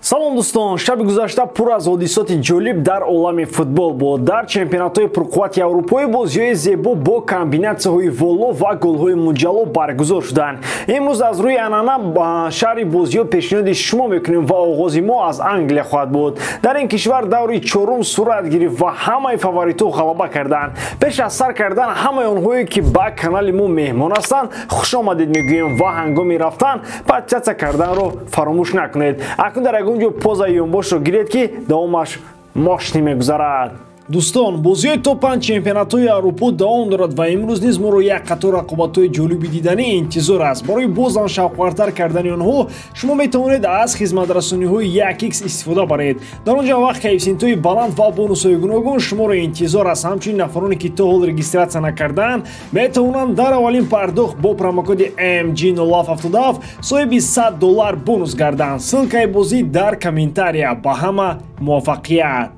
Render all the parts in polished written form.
Салом дӯстон, шаби гузашта пур аз ҳодисоти ҷолиб дар олами футбол буд. Дар чемпионатҳои пурқуввати аврупоӣ бозиҳои зебо бо комбинатсияҳои воло ва голҳои муҷалло баргузор шуданд. Имрӯз аз рӯи анъана шаҳри бозиҳо пешниҳоди шумо мекунем ва оғози мо аз Англия хоҳад буд. Дар ин кишвар даври чорум сурат гирифт ва ҳамаи фаворитҳо ғалаба карданд. Пеш аз сар кардан ҳамаи онҳое ки ба канали мо меҳмон ҳастанд, хушомадед мегӯем ва ҳангоми рафтан подписаться карданро фаромӯш накунед. Акнун дар ягон ҷо поза ёнбошро гиред, ки давомаш мошни мегузарад. Дӯстон, бозиҳои то 5 чемпионатҳои Аврупо давом дорад ва имрӯз низ моро як қатор рақобатҳои ҷолиби диданӣ интизор аст. Барои бозам шавқвартар кардани онҳо шумо метавонед аз хизматрасониҳои 1x истифода баред. Дар он ҷо вақт коэффисиентҳои баланд ва бонусҳои гуногун шуморо интизор аст. Ҳамчунин нафароне ки то ҳол регистрация накардаанд, метавонанд дар аввалин пардохт бо промокоди MG0777 соҳиби $100 бонус гарданд. Ссылкаи бозӣ дар комментария. Ба ҳама муваффақият!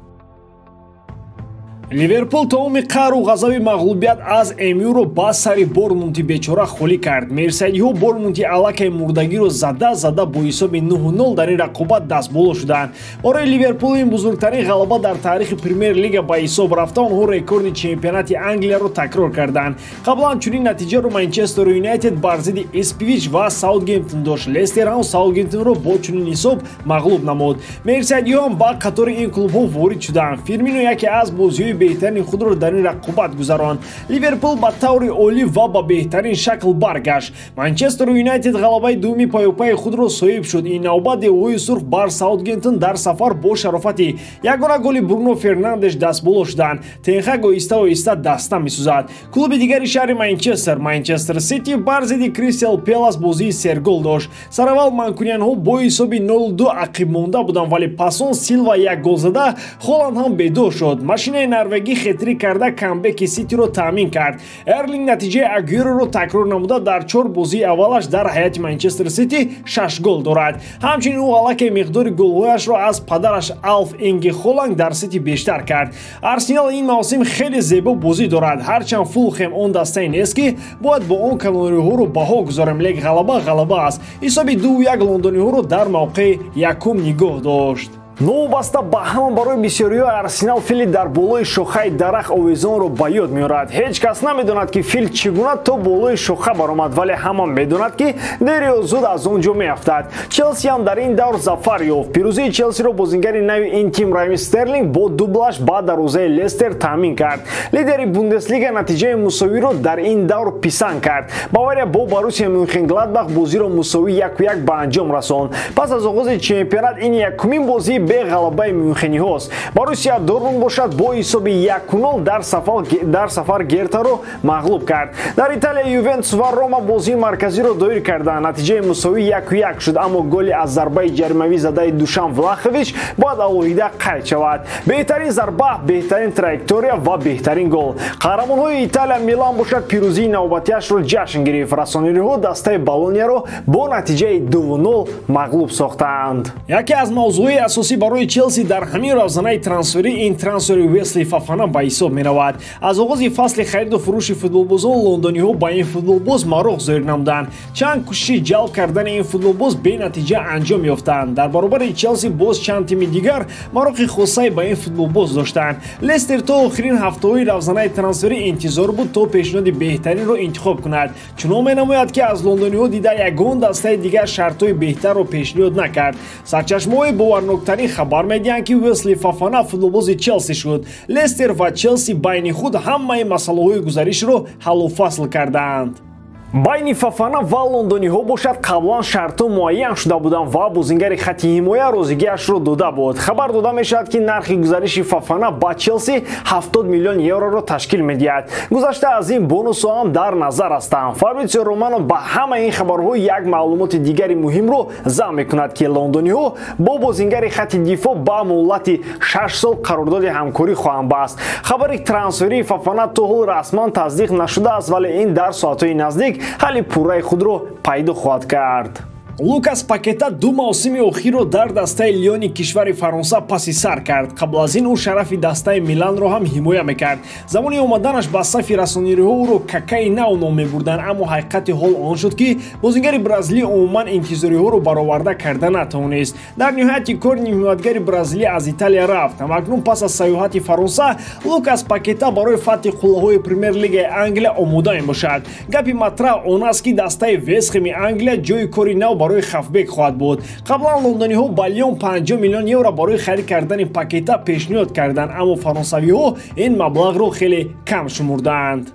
Ливерпул тамоми қаҳру ғазаби мағлубият аз МЮ-ро ба сари Бормунти бечора холӣ кард. Мерсайдиҳо Бормунти аллакай мурдагиро зада-зада бо ҳисоби 9-0 дар ин рақобат дастболо шуданд. Барои Ливерпул ин бузургтарин ғалаба дар таърихи Премер-лига ба ҳисоб рафта, онҳо рекорди чемпионати Англияро такрор карданд. Қаблан чунин натиҷаро Манчестер Юнайтед бар зидди Ипсвич ва Саутгемптон дошт. Лестер ҳам Саутгемптонро бо чунин ҳисоб мағлуб намуд. Мерсайдиҳо ҳам ба қатори ин клубҳо ворид шуданд. Фирмино яке аз бозиҳои беҳтарини худро дар ин рақобат гузаронд. Ливерпул ба таври олӣ ва ба беҳтарин шакл баргашт. Манчестер Юнайтед ғалабаи дуюми паёпайи худро соҳиб шуд. Ин навбат девҳои сурх бар Саутгемптон дар сафар бо шарофати ягона голи Бруно Фернандеш дастболо шуданд. Тенхаг оҳиста оҳиста даста месӯзад. Клуби дигари шаҳри Манчестер, Манчестер Сити бар зидди Кристал Пелас бозии сергол дошт. Сараввал манкуниянҳо бо ҳисоби 0-2 ақиб монда буданд, вале пас он Силва як гол зада, Холанд ҳам бедор шуд. Машинаи норвегӣ хетрик карда камбеки Ситиро таъмин кард. Эрлинг натиҷаи Агюэроро такрор намуда дар 4 бозии аввалаш дар ҳайати Манчестер Сити 6 гол дорад. Ҳамчунин ӯ аллакай миқдори голҳояшро аз падараш Алф Инги Холанд дар Сити бештар кард. Арсенал ин мавсим хеле зебо бозӣ дорад. Ҳарчанд Фулхем он дастае нест, ки бояд бо он канориҳоро баҳо гузорем, лек ғалаба ғалаба аст. Ҳисоби 2-1 лондониҳоро дар мавқеи якум нигоҳ дошт. Новобаста ба ҳама барои бисёриҳо Арсенал фили дар болои шохаи дарахт овезонро ба ёд меорад. Ҳеҷ кас намедонад, ки фил чӣ гуна то болои шоха баромад, вале ҳама медонад, ки дер ё зуд аз он ҷо меафтад. Челси ҳам дар ин давр зафар ёфт. Пирӯзии Челсиро бозингари нави ин тим Раҳим Стерлинг бо дублаш ба дарвозаи Лестер таъмин кард. Лидери Бундеслига натиҷаи мусовиро дар ин давр писанд кард. Бавария бо Боруссия Мюнхенгладбах бозиро мусовӣ 1-1 ба анҷом расонд. Пас аз оғози чемпионат ин якумин бозии беғалабаи мюнхениҳост. Боруссия Дортмунд бошад бо ҳисоби 1-0 дар сафар Гертаро мағлуб кард. Дар Италия Ювентус ва Рома бозии марказиро доир карданд. Натиҷаи мусовӣ 1-1 шуд, аммо голи аз зарбаи ҷаримавӣ задаи Душан Влахович бояд алоҳида қайд шавад. Беҳтарин зарба, беҳтарин траектория ва беҳтарин гол. Қаҳрамонҳои Италия Милан бошад пирӯзии навбатиашро ҷашн гирифт. Расонириҳо дастаи Болонияро бо натиҷаи 2-0 мағлуб сохтанд. Яке аз мавзӯъҳои асосӣ барои Челси дар ҳамин равзанаи трансферӣ ин трансфери Уесли Фафана ба ҳисоб меравад. Аз оғози фасли хариду фурӯши футболбозон лондониҳо ба ин футболбоз мароқ зоҳир намуданд. Чанд кӯшиши ҷалб кардани ин футболбоз бенатиҷа анҷом ёфтанд. Дар баробари Челси боз чанд тими дигар мароқи хосае ба ин футболбоз доштанд. Лестер то охирин ҳафтаҳои равзанаи трансферӣ интизор буд то пешниҳоди беҳтаринро интихоб кунад. Чунон менамояд, ки аз лондониҳо дида ягон дастаи дигар шартҳои беҳтарро пешниҳод накард. Сарчашмаҳои боварноктарин хабар медиҳанд, ки Уесли Фафана футболбози Челси шуд. Лестер ва Челси байни худ ҳамаи масъалаҳои гузаришро ҳаллу фасл кардаанд. Байни Фафана ва лондониҳо бошад қаблан шартҳо муайян шуда буданд ва бозингари хати ҳимоя розигиашро дода буд. Хабар дода мешавад, ки нархи гузариши Фафана ба Челси 70 миллион евроро ташкил медиҳад. Гузашта аз ин бонусҳо ҳам дар назар ҳастанд. Фабритсио Романо ба ҳамаи ин хабарҳо як маълумоти дигари муҳимро зам мекунад, ки лондониҳо бо бозингари хати дифоъ ба муҳлати 6 сол қарордоди ҳамкорӣ хоҳанд баст. Хабари трансферии Фафана то ҳол расман тасдиқ нашудааст, вале ин дар соатҳои наздик ҳалли пурраи худро пайдо хоҳад кард. Лукас Пакета ду мавсими охирро дар дастаи Лиони кишвари Фаронса паси сар кард. Қабл аз ин ӯ шарафи дастаи Миланро ҳам ҳимоя мекард. Замони омаданаш ба сафи расонириҳо ӯро Какаи нав ном мебурданд, аммо ҳақиқати ҳол он шуд, ки бозингари бразилӣ умуман интизориҳоро бароварда карда натавонист. Дар ниҳояти кор нимҳимоятгари бразилӣ аз Италия рафт. Ҳамакнун пас аз сайёҳати Фаронса Лукас Пакета барои фатҳи қуллаҳои Премер-лигаи Англия омода мебошад. Гапи матраҳ он аст, ки дастаи Вестхеми Англия ҷои кори нав барои хавбек хоҳад буд. Қаблан лондониҳо ба Лион 50 миллион евро барои харид кардани Пакета пешниҳод карданд, аммо фаронсавиҳо ин маблағро хеле кам шумурданд.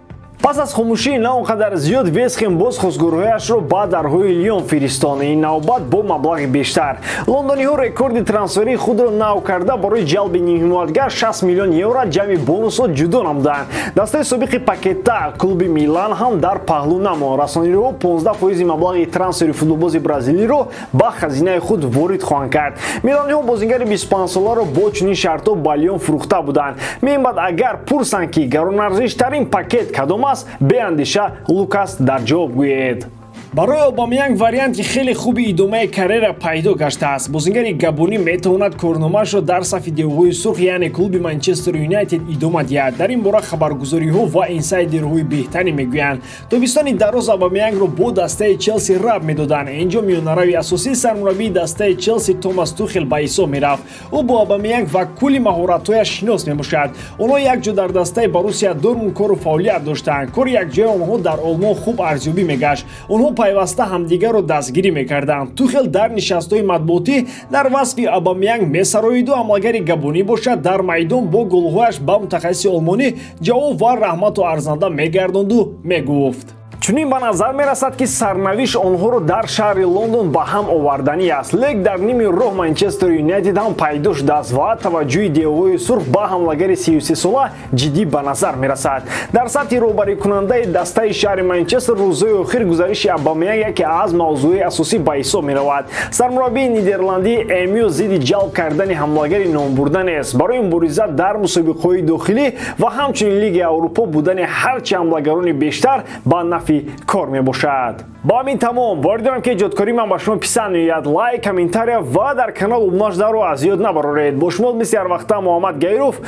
Пас аз хомӯшии на он қадар зиёд Вестхем боз хостгорҳояшро ба дарҳои Лион фиристон, ин навбат бо маблағи бештар. Лондониҳо рекорди трансферии худро нав карда барои ҷалби нимҳимоятгар 60 миллион евро ҷамъи бонусҳо ҷудо намуданд. Дастаи собиқи Пакета клуби Милан ҳам дар паҳлӯ намонд. Расонириҳо 15% маблағи трансфери футболбози бразилиро ба хазинаи худ ворид хоҳанд кард. Милониҳо бозингари 25-соларо бо чунин шартҳо ба Лион фурӯхта буданд. Мебаъд агар пурсанд, ки гаронарзиштарин пакет кадом аст, беандеша Лукас дар ҷавоб гӯед. Барои Обамеянг варианти хеле хуби идомаи карьера пайдо гаштааст. Бозингари габонӣ метавонад корномаашро дар сафи девҳои сурх, яъне клуби Манчестер Юнайтед идома диҳад. Дар ин бора хабаргузориҳо ва инсайдерҳои беҳтаре мегӯянд. Тобистони дароз Обамеянгро бо дастаи Челси раб медоданд. Инҷо миёнарави асосии сармураббии дастаи Челси Томас Тухел ба ҳисоб мерафт. Ӯ бо Обамеянг ва кулли маҳоратҳояш шинос мебошад. Онҳо якҷо дар дастаи Боруссия Дортмунд кору фаъолият доштанд. Кори якҷояи онҳо дар Олмон хуб арзёбӣ мегашт. Онҳо пайваста ҳамдигарро дастгирӣ мекарданд. Тухел дар нишастҳои матбуотӣ дар васфи Обамеянг месароиду ҳамлагари габонӣ бошад дар майдон бо голҳояш ба мутахассиси олмонӣ ҷавоб ва раҳмату арзанда мегардонду мегуфт. Чунин ба назар мерасад, ки сарнавишт онҳоро дар шаҳри Лондон ба ҳам оварданӣ аст. Лек дар ними роҳ Манчестер Юнайтед ҳам пайдо шудааст ва таваҷҷӯҳи девҳои сурх ба ҳамлагари 33-сола ҷиддӣ ба назар мерасад. Дар сатҳи роҳбарикунандаи дастаи шаҳри Манчестер рӯзҳои охир гузариши Обамеянг яке аз мавзӯъҳои асосӣ ба ҳисоб меравад. Сармураббии нидерландии МЮ зидди ҷалб кардани ҳамлагари номбурда нест. Барои мубориза дар мусобиқаҳои дохилӣ ва ҳамчунин Лигаи Аврупо будани ҳарчи ҳамлагарони бештар ба нафи кор мебошад. Ба ҳамин тамом. Боварӣ дорам, ки эҷодкории ман ба шумо писанд меояд. Лайк, комментария ва дар канал обуна аз ёд набароред. Бо шумо мисли ҳар вақта Муҳаммад Гаиров.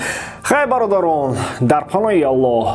Хайр, бародарон, дар паноҳи Аллоҳ.